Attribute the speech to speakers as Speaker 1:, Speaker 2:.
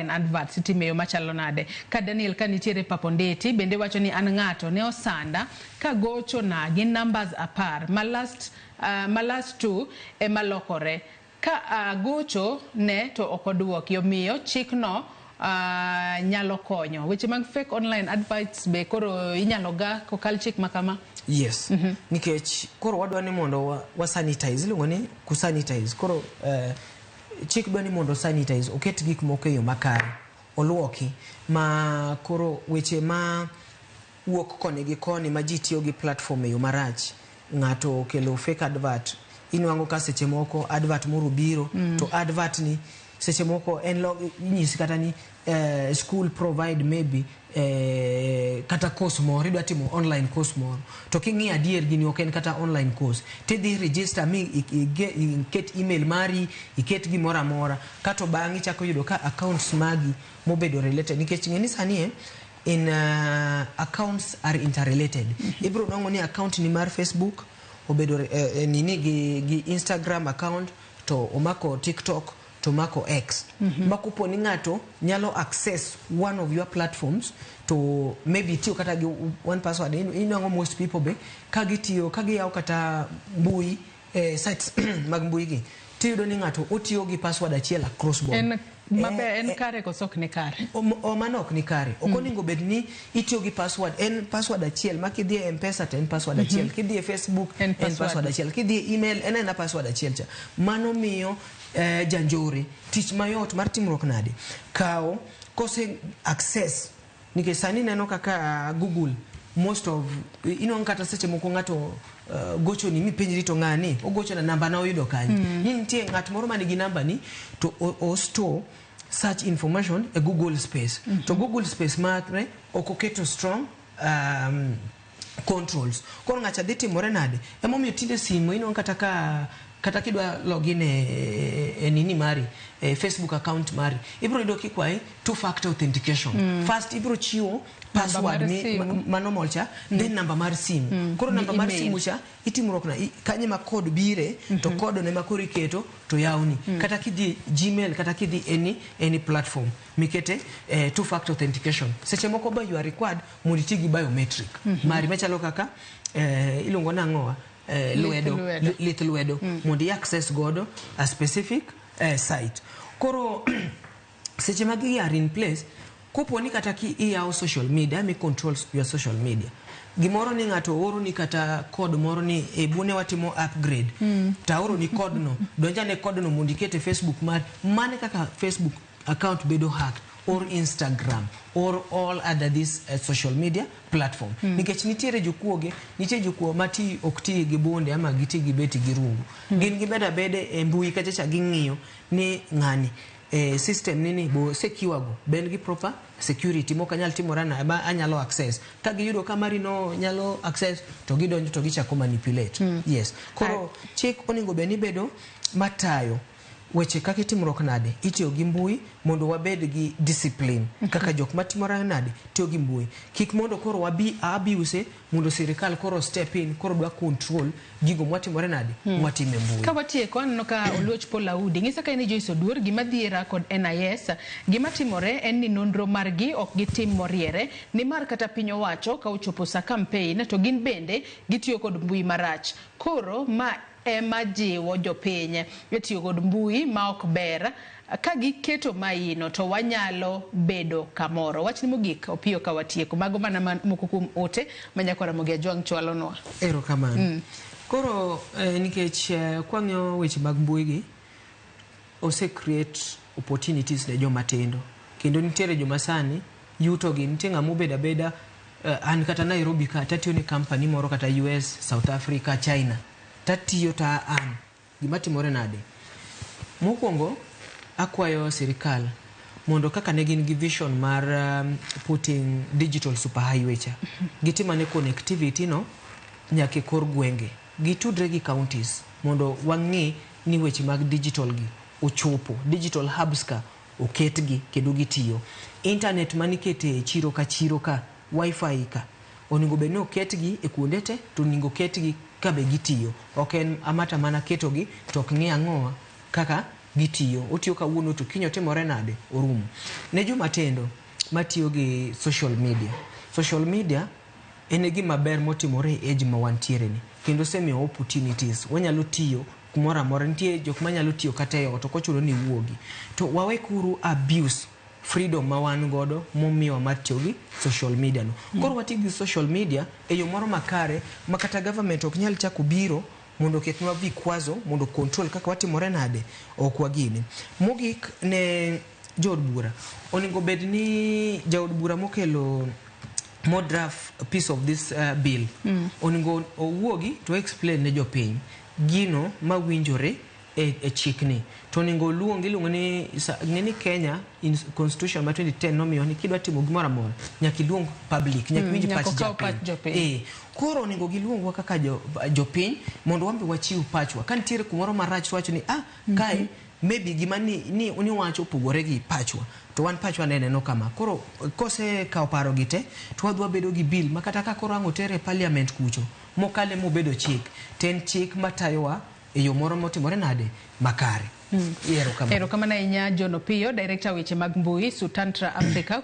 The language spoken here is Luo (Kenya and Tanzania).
Speaker 1: online adverts itimo e yo machalo nade? Ka Daniel ka nitiere Papondeti bende wacho ni an ng'ato ne osanda ka gocho na gi numbers 10 ma last ma last two ema lokore ka agocho ne to ok oduoki, omiyo chik no nyalo konyo. Weche mag fake online adverts be koro inyalo ga kokal chik ma kama?
Speaker 2: Yes. Nikech koro wadwa ni mondo wa sanitize, iluongo ni ku sanitize. Koro chik dwa ni mondo sanitize, oket gik moko e yo makare, oluoki ma koro weche ma wuok koni gi koni ma ji tiyo gi platform e yo marach. Ng'ato okelo fake advert, inwang'o ka seche moko advert moro biro to advert ni seche moko en inyisi kata ni school provide maybe kata course moro, idwa timo online course moro, to king'iyo adier gini ok en kata online course, tidhi register mi iket email mari, iket gimoro amora, kato bang'e ichako yudo ka accounts magi mobedo related, nikech ng'e ni sani in accounts are interrelated. Ibiro nwang'o ni account ni mar Facebook obedo nini gi Instagram account, to omako TikTok, to omako X. Ma kopo ni ng'ato nyalo access one of your platforms to maybe tiyo kata gi one password, inwang'o most people be ka gitiyo, ka giyawo kata mbui, sites mag mbui gi, tiyudo ni ng'ato otiyo gi password achiel across board.
Speaker 1: En maber, en kare koso ok ni kare?
Speaker 2: Mano ok ni kare. Ok onego bed ni itiyo gi password, en password achiel ma kidhi e M-Pesa to en password achiel, kidhi e Facebook
Speaker 1: en
Speaker 2: en
Speaker 1: password.
Speaker 2: Password achiel, kidhi e email en ena password achiel cha. Mano miyo janjore tich mayot mar timruok nade kawo kose access, nikech sani neno kaka Google most of inwang'o kata seche moko ng'ato gochoni mipenjri to ng'ani ogochona, namba na oyudo kanye? Ni nitie ng'at moro manigi namba ni to o store such information e Google space. To Google space mare ok oketo strong controls. Koro ng'acha dhi timore nade? Emomiyo tinde simu inwang'o kata ka kata kidwa login e nini mari, e Facebook account mari, ibiro yudo kikwayi two factor authentication. First ibiro chiwo password
Speaker 1: mar
Speaker 2: mi,
Speaker 1: simu.
Speaker 2: Ma normal cha, then namba mar simu. Koro
Speaker 1: gi
Speaker 2: namba mar
Speaker 1: email.
Speaker 2: simu cha itimruok na kanye ma code bire, to code no ema koro iketo to yawni. Kata kidhi Gmail, kata kidhi any platform mikete two factor authentication. Seche moko ba you are required mondo iti gi biometric mari machalo kaka iluongo nang'owa
Speaker 1: Lith
Speaker 2: lwedo,
Speaker 1: lwedo.
Speaker 2: Lith lwedo mondo i access godo a specific site. Koro seche ma gigi are in place, kopo ni kata ki iyawo social media mi control your social media, gimoro ni ng'ato oro ni kata code moro ni e bune watimo upgrade, to aoro ni code no, donjane code no mondo iket e Facebook mari. Mane kaka Facebook account bedo hacked, or Instagram, or all other this social media platform, nikech nitiere jokuoge, nitie jokuo ma ti ok ti gi bunde ama giti gi beti gi rungu, gin gibedo abeda e mbui kacha cha, ging'iyo ni ng'ani system ni bo secure go ben gi proper security mok anyal timora na ma anyalo access. Ka giyudo ka mari no nyalo access, to gidonjo to gichako manipulate. Yes, koro chik onego bed ni bedo matayo weche kaka itimruok nade itiyo gi mbui, mondo wabed gi discipline kaka jok matimore nade tiyo gi mbui, kik mondo koro wabi abuse, mondo sirikal koro step in, koro dwa control gigo mwatimore nade mwatimo e mbui.
Speaker 1: Ka watieko, aneno ka Oluoch Paul Audi ng'isa ka en ni Joyce Oduor, gima dhiera kod NIS, gima timore en ni nonro margi ok gitim moriere, nimar kata piny owacho ka ochopo sa campaign to gin bende gitiyo kod mbui marach. Koro ma ema jiwo jopiny e tiyo kod mbui ma ok ber ka giketo maino to wanyalo bedo kamoro. Wachni mogik, Opiyo, ka watieko. Mago mana moko kuom ote ma nyakwa Ramogi Ajwang' chwalonwa.
Speaker 2: Erokamano. Koro nikech kwang'iyo weche mag mbui gi ose create opportunities ne joma tindo, kendo nitiere joma sani yuto gi, nitie ng'ama obedo abeda an kata Nairobi ka tatiyo ne company moro kata US, South Africa, China, tatiyo ta an gima timore nade. Mokwongo akwayo sirikal mondo kaka ne gin gi vision mar putting digital superhighway cha, gitim ane connectivity no nyaka e kor gwenge, gitudre gi counties mondo wang'i ni weche mag digital gi ochopo, digital hubs ka oketgi kendo gitiyo. Internet manikete e chiro ka chiro ka, wifi ka onego bed ni oketgi e kuonde te, to onego oketgi ka be gitiyo. Ok en amata mana ketogi to ok ng'i ang'owa kaka Gitiyo, otiyo kawuono to kiny otimore nade? Orumo. Ne joma tindo matiyo gi social media. Social media en e gima ber motimore e age ma wantiere ni kendo osemiyo opportunities. Wanyalo tiyo kumoro amora. Nitie jok manyalo tiyo kata e ot, ok ochuno ni iwuogi. To wawekuru abuse freedom ma wan godo momiwa mar tiyo gi social media no. Koro wati gi social media e yo moro makare ma kata government ok nyal chako biro mondo oketnwa vikwazo mondo control kaka watimore nade ok wagini. Mogik ne jood bura, onego bed ni jaod bura mokelo mo draft piece of this bill onego owuogi to explain ne jopiny gino mawinjore e chikni to onego oluong iluongo ni ng'e ni Kenya in constitution ma 2010 nomiyo ni kidwa timo gimoro amora nyaka iluong public nyaka iwinj
Speaker 1: nyaka
Speaker 2: pach
Speaker 1: okaw pach
Speaker 2: japiny.
Speaker 1: jopiny.
Speaker 2: Koro onego giluongwa kaka jopiny mondo wan be wachiw pachwa ka nitiere kumoro marach to wacho ni ah kae maybe gima ni wacho opogore gi pachwa to wan pachwa ne neno kama koro kosekawo paro gi te to wadwa bedo gi bill ma kata ka koro ang' otere e parliament kucho mokale mobedo chik to en chik matayowa e yo moro motimore nade makare. Erokamano.
Speaker 1: Erokamano ahinya John Opiyo, Director weche mag mbui, Sutantra Africa.